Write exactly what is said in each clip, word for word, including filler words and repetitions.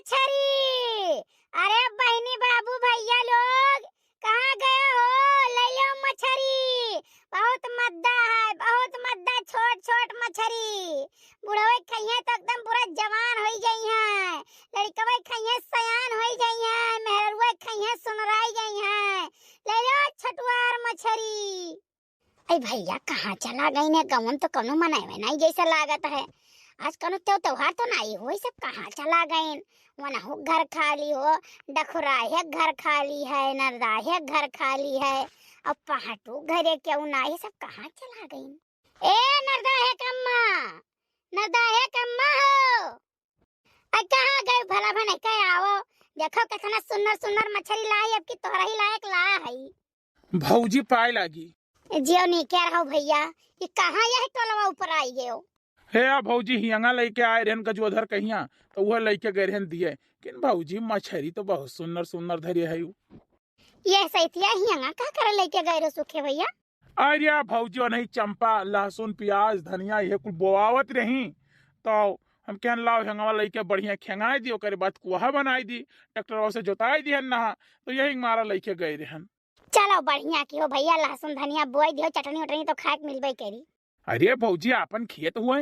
मछरी। अरे बहिनी, बाबू, भइया लोग, कहाँ गए हो? ले लो मछरी, बहुत मद्दा है, बहुत मद्दा, छोट छोट मछरी। बुढ़वे खइहें तो एकदम पूरा जवान होइ जइहें, लड़िकवे खइहें सयान होइ जइहें, मेहरुए खइहें सुनराइ जइहें। ले लो छटुआर मछरी। अइ भइया, कहाँ चला गइन है? गवन तो कउनो मनइवे नाहीं जइसे लागत है। आज कउनो त्यों-, त्योहार तो नाहीं होइ, सब कहाँ चला गइन? वनहू घर खाली हो, डखुराहे घर खाली है, नरदाहे घर खाली है, अब पहाटू घरे केहू नाहीं, सब कहाँ चला गइन? ए नरदाहे कम्मा, नरदाहे कम्मा हो, अइ कहाँ गए भला भनई के? आवो, देखो केतना सुन्नर सुन्नर मछरी लाई, अब की तोहरा ही लायक ला हई। भौजी पाए लागी। जियो नीके रहो भइया, ई कहाँ यह टोलवा ऊपर आइ गयो? हे आ भौजी, हियंगा लइके आए रहन गजोधर कहिया, तो उहे लइके गए रहन दिए। किन भौजी, मछरी तो बहुत सुन्नर सुन्नर धरे है उ। ये सैतिया हियंगा का करे लइके गए रहो सुखे भइया? अरे भौजी, ओनही चंपा, लहसुन, पियाज, धनिया, इहे कुल बोआवत रही, तो हम कहन लाओ हेंगवा लइके बढ़िया खेंगाइ दी, ओकरे बाद कुहा बनाइ दी, ट्रैक्टरवा से जोताइ दिहन नहा, तो यही मारा लइके गए रहन। चलो बढ़िया किहो भइया, लहसुन धनिया बोइ दिहो, चटनी उटनी तो खाए के मिलबे करी। अरे भौजी, आपन खेत हुए,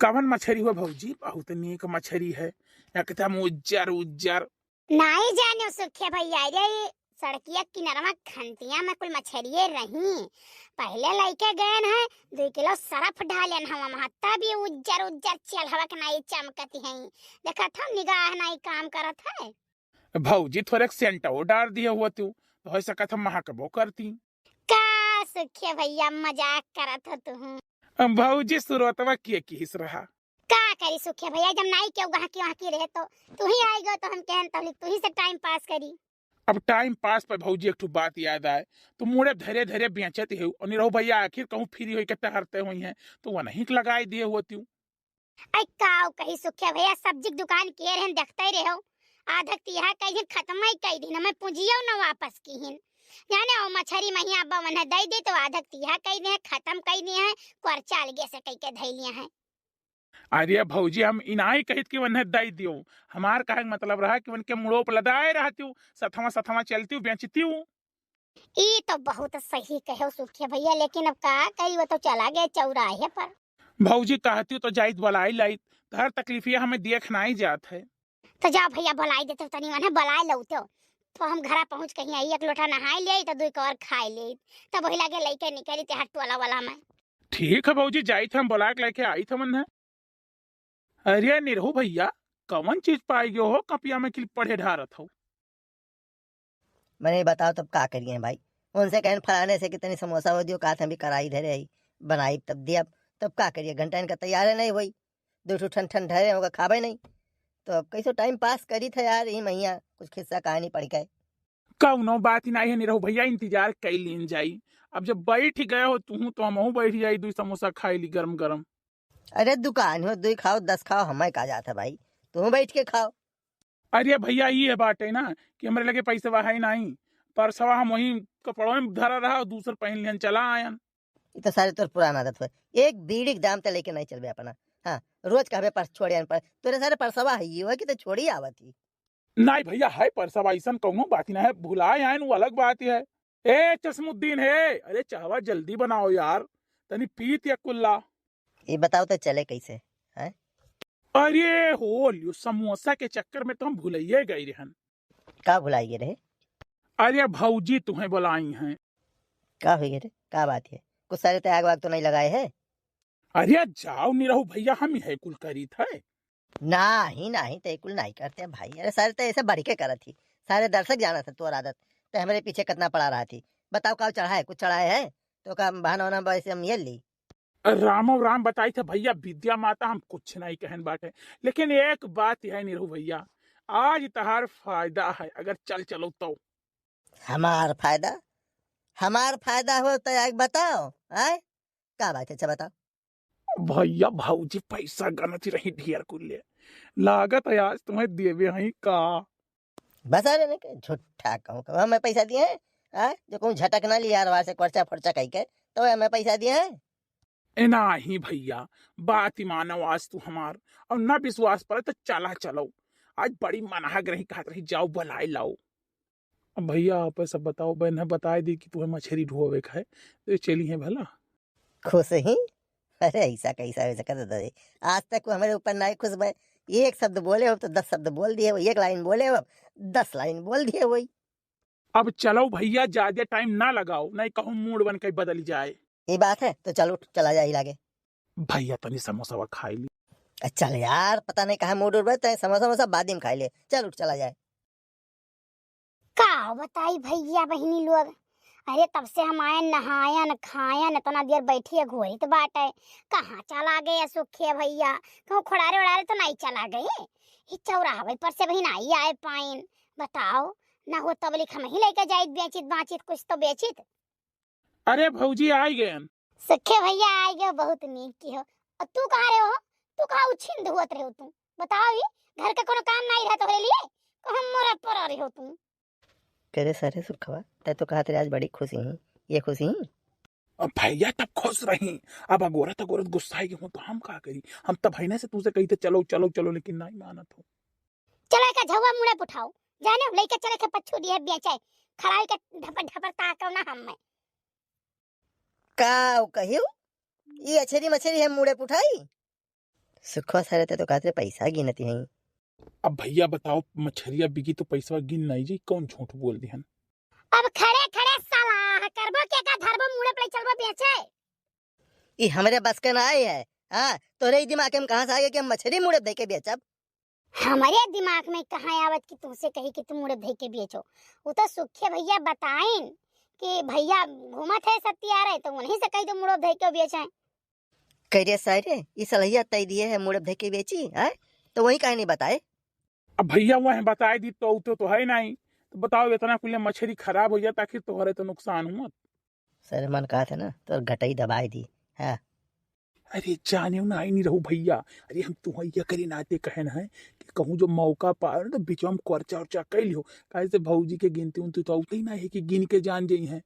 कवन मछरी हुए भौजी? बहुत नीक मछरी है, एकदम उज्जर उज्जर। नाहीं जान्यो सुखे भइया, रे सड़किया किनरवा खंतिया में कुल मछरिये रही। पहिले लइके गएन है, दुइ किलो सरफ ढालेन हवा महा, तब ये उज्जर उज्जर चेल्हवा के नाहीं चमकत हैं। देखत हो निगाह नाहीं काम करत है। भौजी, थोरे सेंटो डार दिहे हुआ तू, तो होइ सकत है महकबो करती। का सुखे भइया, मजाक करत हो तुहूँ? भौजी, सुरोतवा के किहिस रहा? का करी सुखे भइया, जब नाहीं केहू गहकी वहकी रहे तो तुही आइ गयो, तो हम कहन तहलिक तुही से टाइम पास करी। अब टाइम पास पे भौजी एक ठो बात याद आए, तो मुड़े धरे धरे बेचत है, और निरहू भइया आखिर कहूँ फ्री होइके टहरते होइहें, तो वनही के लगाइ दिहे हुआ तू। अइ काउ कही सुखे भइया, सब्जी के दुकान किहे रहन, देखते रहो, आधक तिहा कइ दिन खतम ही कइ दिन, हमें पूंजियो न वापस किहिन। जाने ओ मछरी महिया अब्बा वन्हे दइ दी तो आधक तिहा कइ दिहे, खतम कइ दिहे, कर्चा अलगे से कइके धइ लिहे हैं। अरे भौजी, हम इनाही कहित कि वन्हे दइ दियो, हमार कहे के मतलब रहा कि वनके मुड़ो पे लदाए रहतिउ, सथवा सथवा चलतिउ, बेचतिउ। ई तो बहुत सही कहो सुखे भइया, लेकिन अब का करी, वो तो चला गए चौराहे पर। भौजी कहतिउ तो जाइत बोलाइ लाइत, तहर तकलीफिया हमें देख नाहीं जात है। तो जाओ भइया बोलाइ देते, तनी वन्हे बोलाइ लउते, तो हम घरा पहुँच कहीं आई, एक लोटा नहाइ लेइत, तो दुइ कौर खाइ लेइत, तब वही लागे लइके निकली ते हर टोला वाला में। ठीक है भौजी, जाइत हम बोलाइ के लइके आइत हमन है। अरे निरहू भइया, कवन चीज पाइ गयो हो कपिया में कि पढ़े ढारत हो? मने बताओ तब का करिए भाई, उनसे कहन फलाने से कि तनी समोसा हो दियो, कहा था अभी कराई धरे आई, बनाई तब दिया, तब का करिए, घंटा इनका तैयार है नहीं हुई, दो ठो ठन ठन धरे होगा खाबे नहीं, तो अब कैसो टाइम पास करी था यार, ई महिया कुछ खिस्सा कहानी पढ़ के। कउनो बात ही नाहीं है निरहू भइया, इंतजार कइ लीन जाई। अब जब बैठ गए हो तुहूँ तो हमहूँ बैठ जाई, दुइ समोसा खाइ ली गरम गरम। अरे दुकान हो, दुइ खाओ दस खाओ, हमें का जात है भाई, तुहूँ बैठ के खाओ। अरे भइया, ई है बाटे ना कि हमरे लगे पैसवा है नाहीं, परसवा हम वहीं कपड़ों में धरा रहा और दूसर पहिन लिहन चला आयन। ई तो सारे तोर पुरान आदत है, एक बीड़ी के दाम ते लेके नाहीं चलबे अपना। हाँ, रोज कहबे पर्स छोड़े आन पर, तोरे सारे परसवा है ये हुआ कि तो छोड़ी आवत ही। नाहीं भइया, है परसवा, अइसन कउनो बात ही ना है, भुलाए आयन वो अलग बात ही है। ए चश्मुद्दीन है, अरे चाहवा जल्दी बनाओ यार, तनी पीत या कुल्ला। ई बताओ तो चले कैसे, हैं? अरे हो लियो, समोसा के चक्कर में तो हम भुलाइए गए रहन। का भुलाइए रहे? अरे भौजी तुहें बोलाई हैं। का होइ गए रे? का बात है? कुछ सारे ते आग वाग तो नहीं लगाए है? अरे जाओ निरहू भइया, हम ही है कुल करीत है। नाही, नाही, ते कुल नाही करते भाई। अरे सारे ते ऐसे बढ़ के करत ही। सारे दर्शक जानत है तोर आदत। ते हमरे पीछे कितना पड़ा रहा थी। बताओ का चढ़ा है? कुछ चढ़ाए है? तो का बहाना वहाना वैसे हम ये ली। रामो राम बताई थे भइया, विद्या माता हम कुछ नहीं कहन बाटे, लेकिन एक बात है निरहू भइया, आज तहार फायदा है अगर चल चलो तो। हमार फायदा? हमार फायदा हो तो आग बताओ, आय? का बात है, अच्छा बताओ। भइया भौजी पैसा गनत रही ढेर कुल ले, लागत है आज तुम्हें देवे हई का? बस अरे नहीं के झूठा कहूँ, कहूँ हमें पैसा दिए हैं, आय? जो कहूँ झटक ना लिया यार, वार से खर्चा फर्चा कही के, तो हमें पैसा दिए हैं? ए नाही भइया, बात ही मानो आज तू हमार, और ना विश्वास पड़े तो चला चलो। आज बड़ी मनहक रही, कहत रही जाओ बुलाए लाओ। अब भइया आप सब बताओ, बहन बताए दी कि तुम्हें मछरी ढोवे का है, तो ये चली हैं भला। खुश ही? अरे ऐसा कैसा हो सकत है दादा जी? आज तक वो हमरे ऊपर नाहीं खुश भए। एक शब्द बोले हो तो दस शब्द बोल दिए हो, एक लाइन बोले हो, दस लाइन बोल दिए हो। अब चलो भइया, ज्यादा टाइम ना लगाओ, नहीं कहूँ मूड बन के बदल जाए। ये बात है, तो चल उठ, चला जाए लागे। भइया तनी समोसा खाई ली। चल यार, पता नहीं कहाँ मूड उड़ रहा है, समोसा वमोसा बाद में खाई ले। चल उठ, चला जाए। का बताई भइया बहिनी लोग, अरे तब से हम आयन, नहायन, खायन, इतना देर बैठी है, घोरित बाटे, कहाँ चला गए सुखे भइया? कहूँ खोड़ारे ओड़ारे तो नहीं चला गए? ये चौराहवे पर से भी नहीं आए पाइन। बताओ, ना हो तब लिख हम ही लेके जाइत बेचित बाचित, कुछ तो बेचित। अरे भौजी आई गए। सुखे भइया आई गए, बहुत नीक की हो। और तू कहाँ रहे हो? तू कहाँ उछिंद हुअत रहे हो तू? बताओ, ये घर का कोनो काम नहीं रहा तोहरे लिए? कहूँ मोरा पर रहे हो तू? करे सारे सुखवा, तै तो कहत रहे आज बड़ी खुशी ही, ये खुशी ही? अब भइया तब खुश रही, अब अगोरत अगोरत गुस्साई के हूँ तो हम का करी? हम तब है ना से तुझसे कही थे चलो चलो चलो, लेकिन नहीं मानत हो। चलो एका झउआ मुड़े पुठाओ, जाने लइका चले के पच्छू दिए बेचे, खड़ाई के ढपर ढपर ताकव ना हम में। का कहियो? ई अछरी मछरी हम मुड़े पुठाई? सुखवा सारे ते तो कहत रहे पैसा गिनती हैं। अब भइया बताओ, मछरिया बिकी तो पैसा गिन नहीं जी, कौन झूठ बोल दिहन? अब खड़े खड़े सलाह करबो के का धरबो मुड़े पर चलबो बेचे? ई हमरे बस के ना आई है। हाँ, तोरे ई दिमाग में कहाँ से आ गया कि हम मछरी मुड़े धइ के बेचब? हमरे दिमाग में कहाँ आवत कि तुमसे कही कि तुम मुड़े धइ के बेचो? वो तो सुखे भइया बताइन कि भइया घूमत है सत्यारे, तो उन्हीं से कही दो मुड़े धइ के बेचे। कह रे सारे, ई सलहिया तय दिए है मुड़े धइ के बेची, हैं? तो वही काहे नहीं बताए? अब भइया वह बताए दी तो, तो, तो है नहीं, तो बताओ इतना कुल मछरी खराब हो जाता, आखिर तोहरे तो नुकसान हुआ। सर मन कहा था ना, तो घटई दबाई दी। हाँ। अरे जाने ना आई नहीं रहू भइया, अरे हम तुहैया करी नाते कहन है कि कहूँ जो मौका पाए ना तो बिचवा में करचा उरचा कह लियो, काहे से भौजी के गिनती उनती तो आउते ही ना है कि गिन के जान जाई हैं।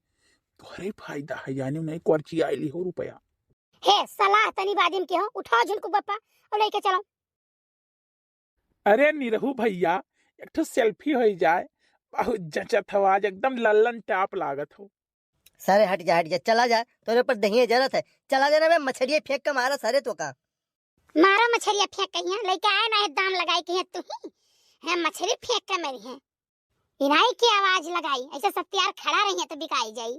तोहरे फायदा है, जाने नहीं करची आइली हो रुपया। हे सलाह तनी बादिम के हो, उठाओ झुनकू बप्पा और लेके चलो। अरे निरहू भइया, एक ठो सेल्फी हो जाए, बहुत जचत हो आज, एकदम लल्लन टाप लागत हो। सारे हट जा, हट जा, चला जा, तोरे ऊपर दहिए जरत है, चला जा ना बे, मछरिये फेंक के मारा सारे तो का। मारो मछरिया फेंक कहिया, लेके आए ना है दाम लगाई कहिया तू ही, है मछरी फेंक के मेरी है। इनाई की आवाज लगाई, ऐसे सब तैयार खड़ा रही है तो बिकाई जाई।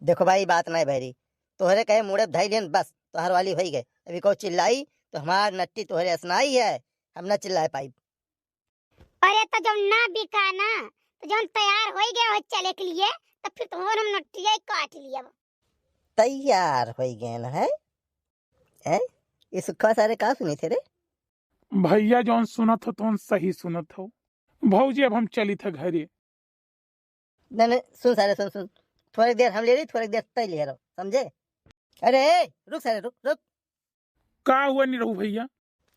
देखो भाई, बात नहीं बहरी, तोहरे कहे मुड़े धई लेन बस, तोहर वाली होई गए। अभी को चिल्लाई तो हमार नट्टी तोहरे असनाई है, हम ना चिल्लाए पाई। अरे तो जब ना बिका ना, तो जब तैयार होई गए हो चले के लिए, तो फिर तो हम नट्टिया ही काट लिया। तैयार होई गए ना है? हैं? ये सुखवा सारे का सुनी थे रे? भइया जौन सुनत हो तौन सही सुनत हो। भौजी अब हम चली थे घरे। नहीं, नहीं, सुन सारे, सुन, सुन। थोड़ी देर हम ले ली, थोड़ी देर तय ले रहो, समझे? अरे, ए, रुक सारे, रुक, रुक। का हुआ निरहू भइया?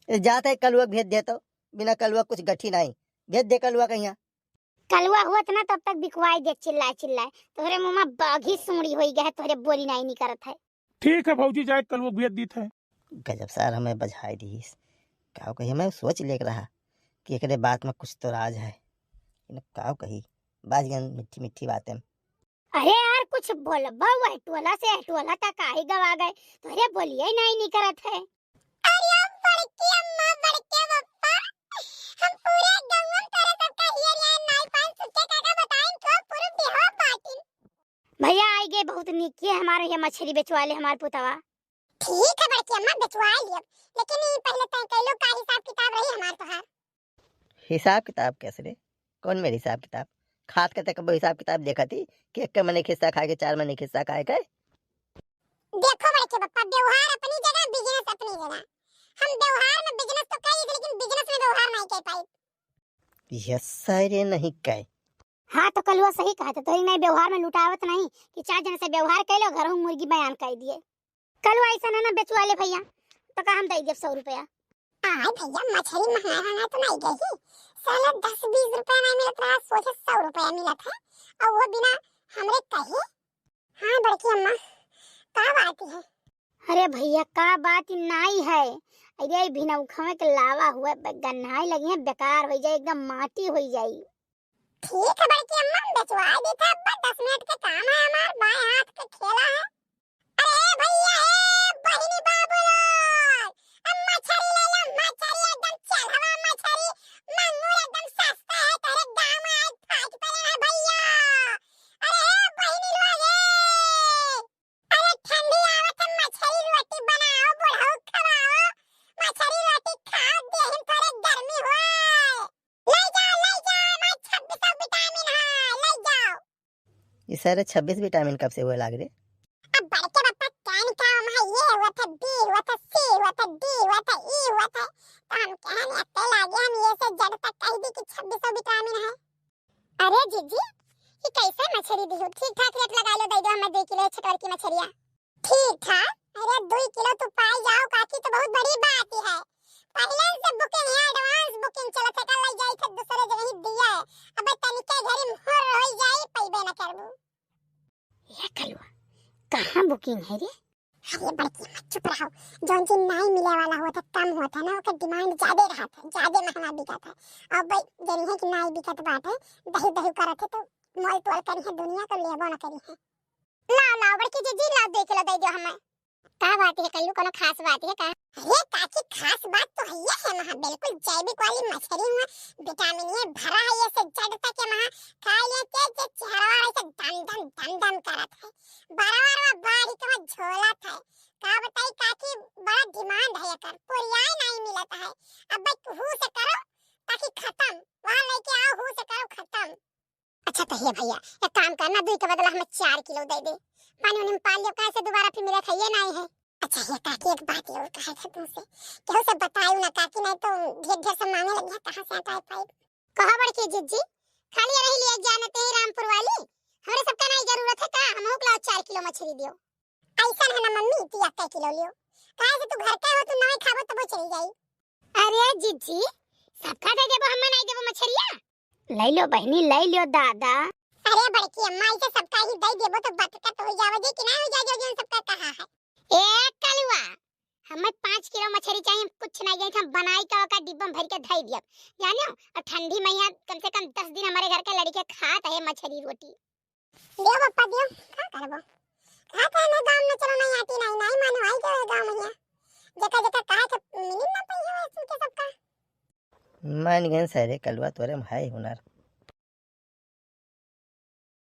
ए, जात है कलुआ भेज दे तो, बिना कलुआ कुछ गठी नहीं। भेज दे कलुआ कहिया। कलुआ हुआ था ना तब तक बिकवाई दे चिल्लाए चिल्लाए। तोहरे मुँह में बाघी सूंड़ी होई गए है, तोहरे बोली नहीं निकरत है। ठीक है भौजी, जाए कलुआ भेज दी थे। गजब सार हमें बझाई दीस। का कही, मैं सोच लेके रहा कि एकरे बात में कुछ तो राज है। लेकिन का कही, बाज गन मीठी मीठी बातें। अरे यार, कुछ बोलबा, वह टोला से टोला तक आई गवा गए, तोहरे बोलिए नहीं निकरत है। अरे बड़की अम्मा, बड़के पप्पा, हम पूरे गाँव में तोरे सबका हियर यार नाई पान सुखे काका बताइन तो पूरे बिहार बाटिन। भइया आई गए, बहुत नीक किए हमारे यहाँ मछरी बेचवा ले हमार पुतवा। ठीक है बड़की अम्मा, बेचवा लियब, लेकिन ई पहले तय कइलो का हिसाब किताब रही हमार तोहार। हिसाब किताब कैसे रे? कौन मेरे हिसाब किताब? खात के ते कबो हिसाब किताब देखा थी कि एक मने हिस्सा खाए के, चार मने हिस्सा खाए के? देखो बड़के पप्पा, व्यवहार अपनी जगह, business अपनी जगह। हम व्यवहार में business तो करी, लेकिन business में व्यवहार नहीं कर पाई। यस सारे नहीं कहे। हाँ, तो कलुआ सही कहा था, तोरी नहीं व्यवहार में लुटावत नहीं कि चार जने से व्यवहार कर लो, घर हूँ मुर्गी बयान कर दिए। कलुआ ऐसा ना, ना बेचवा ले भइया, तो का हम दे देब सौ रुपया? आय भइया, मछरी महंगा महंगा तो नहीं गई, साला दस बीस रुपया नहीं मिलत रहा, सोझे सौ रुपया मिलत है, और वो बिना हमरे कहे। हाँ बड़की अम्मा, का बात है? अरे भइया, का बात नाई है, अरे भिनौखवे के लावा हुआ, गन्हाई लगी है, बेकार होइ जाई, एकदम माटी होइ जाई। ठीक है बड़की अम्मा, हम बेचवा देते हैं, अब्बा दस मिनट के काम है हमार, बाएं हाथ के खेला है। अरे भैया, ए बहिनी बाबू लोग, अब मछरी ले लो, मछरी एकदम चढ़वा मछरी, मांगुर एकदम सस्ता है, तोरे गाँव में आज फाट पड़े है भैया। अरे ए बहिनी लोग, ए, अरे ठंडी आवत है, मछरी रोटी बनाओ, बुढ़ऊ खवाओ, मछरी रोटी खाओ, देहिन तोरे गर्मी होए। ले जाओ, ले जाओ, हमार छब्बीसों विटामिन है, ले जाओ। ई सारे छब्बीस विटामिन कब से हुए लाग रे? अब बड़के पापा कहन का हम है, ये हुआ था, बी हुआ था, सी हुआ था, डी हुआ था, ई हुआ था, तो हम कहन अत्ते लागे हम ये से जेड तक कह दी कि छब्बीसों विटामिन है। अरे जीजी, ये कैसे मछरी दिहु? ठीक ठाक रेट लगा लो, दे दो हमें दो किलो छटवर की मछरिया। ठीक ठाक? अरे दो किलो तू पाई जाओ काकी तो बहुत बड़ी बात है। पहले से बुकिंग है, एडवांस बुकिंग चलत है, कल ले जाई थे दूसरे जगह ही दिया है। अब तनिके घरी मोर हो जाई, पैबे न करबू। ये कलुआ, कहाँ बुकिंग है रे? अरे बड़की अम्मा चुप रहो, जौन चीज नाई मिले वाला होत है, कम होत है ना, ओकर डिमांड ज्यादा रहत है, ज्यादा महंगा बिकत है। अब भाई जनिहे कि नाई बिकत बाटे, दही दही करत है तो मोल तोल करिहे दुनिया, तो लेबो न करिहे। लाओ लाओ बड़की जीजी, लाओ दो किलो दे दो हमें। का बात है कल्लू, कोनो खास बात है का? अरे काकी खास बात तो है, ये है महा बिल्कुल जैविक वाली मछरी हुआ, विटामिन ए भरा है, ये से जड़ तक के महा खा लिए के जे चेहरा ऐसे दम दम दम दम करत है, बरवा बरवा बाढ़ी के वहाँ झोलत है। का बताई काकी, बड़ा डिमांड है एकर, पुरियाए नहीं मिलत है। अब भाई हु से करो ताकि खत्म, वहाँ लेके आओ, हु से करो खत्म। अच्छा तो हे भैया, एक काम करना, दुई के बदला हमें चार किलो दे दे। पानी उनी में पाल लियो, काहे से दोबारा फिर मिले खाइए ना है। अच्छा हे काकी, एक बात और कहे थे तुमसे, केहू से बतायू ना काकी, नहीं तो ढेर ढेर से मांगे लगी है, कहाँ से हटाए पाई। कहो बड़की जीजी, खाली रही लिए जानते हैं रामपुर वाली, हमरे सबका नहीं जरूरत है का? हम लोग लाओ चार किलो मछली दियो। ऐसा है ना मम्मी, तू एक किलो लियो, काहे से तू घर के हो, तू नहीं खाबो तबो चली जाई। अरे जीजी, सबका दे देबो, हमें नहीं देबो मछरिया? ले लो बहनी, ले लो दादा। अरे बड़की अम्मा, इसे सबका ही दे देबो तो बतकत हो जावे जे कि ना हो जाए, जो जन सबका कहा है। ए कलुआ, हमें पाँच किलो मछरी चाहिए, हम कुछ नहीं जाए, हम बनाई का ओका डिब्बा में भर के धई दियब, जानियो? और ठंडी में यहाँ कम से कम दस दिन हमारे घर के लड़के खात है मछरी रोटी। दियो पप्पा दियो, का करबो? खात है ना गाँव में, चलो नहीं आती नहीं, नहीं मानो आई जाओ गाँव में यहाँ। जका जका कहा के मिली ना पई हो सुन के सबका। मान गए सारे कलुआ, तोरे में है हुनर।